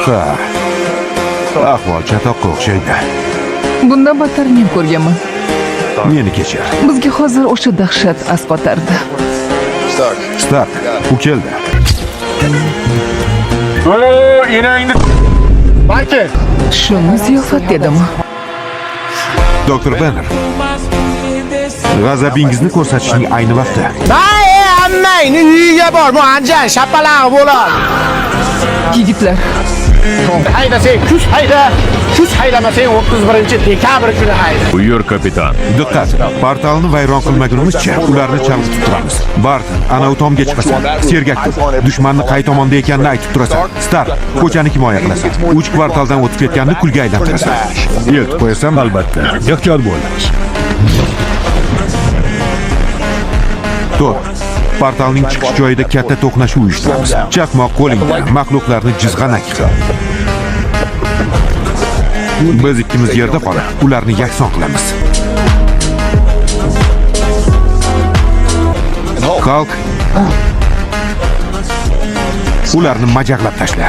Ha. Ahvol chatoqqa o'xshaydi. Bundan battar men ko'rganman. Meni kechir. Bizga hozir o'sha dahshat asqotardi. Stark, u keldi. Shuni ziyofat dedimi? Doktor Banner. G'azabingizni ko'rsatishning ayni vaqti. Ay, hammangni uyiga bor, bu anjan shapalag'i bo'ladi. Yigitlar, Haydasang kuz hayda, kuz haydamasang 31-dekabr kuni hayda. Buyur, kapitan. Diqqat! Portalni vayron qilmagunimizcha ularni chalg'itib turamiz. Barton, ana u tomga chiqasan. Sergak tur. Dushmanni qay tomonda ekanini aytib turasan. Stark, ko'chani himoya qilasan. 3 kvartaldan o'tib ketganni kulga aylantirasan. Eltib qo'yasanmi? Albatta. Ehtiyot bo'l. To'rt. Portalning chiqish joyida katta to'qnashuv uyushtiramiz. Chaqmoq qo'lingda, maxluqlarni jizg'anak qil. Biz ikkimiz yerda qolib, ularni yakson qilamiz. Hulk, ularni majaqlab tashla.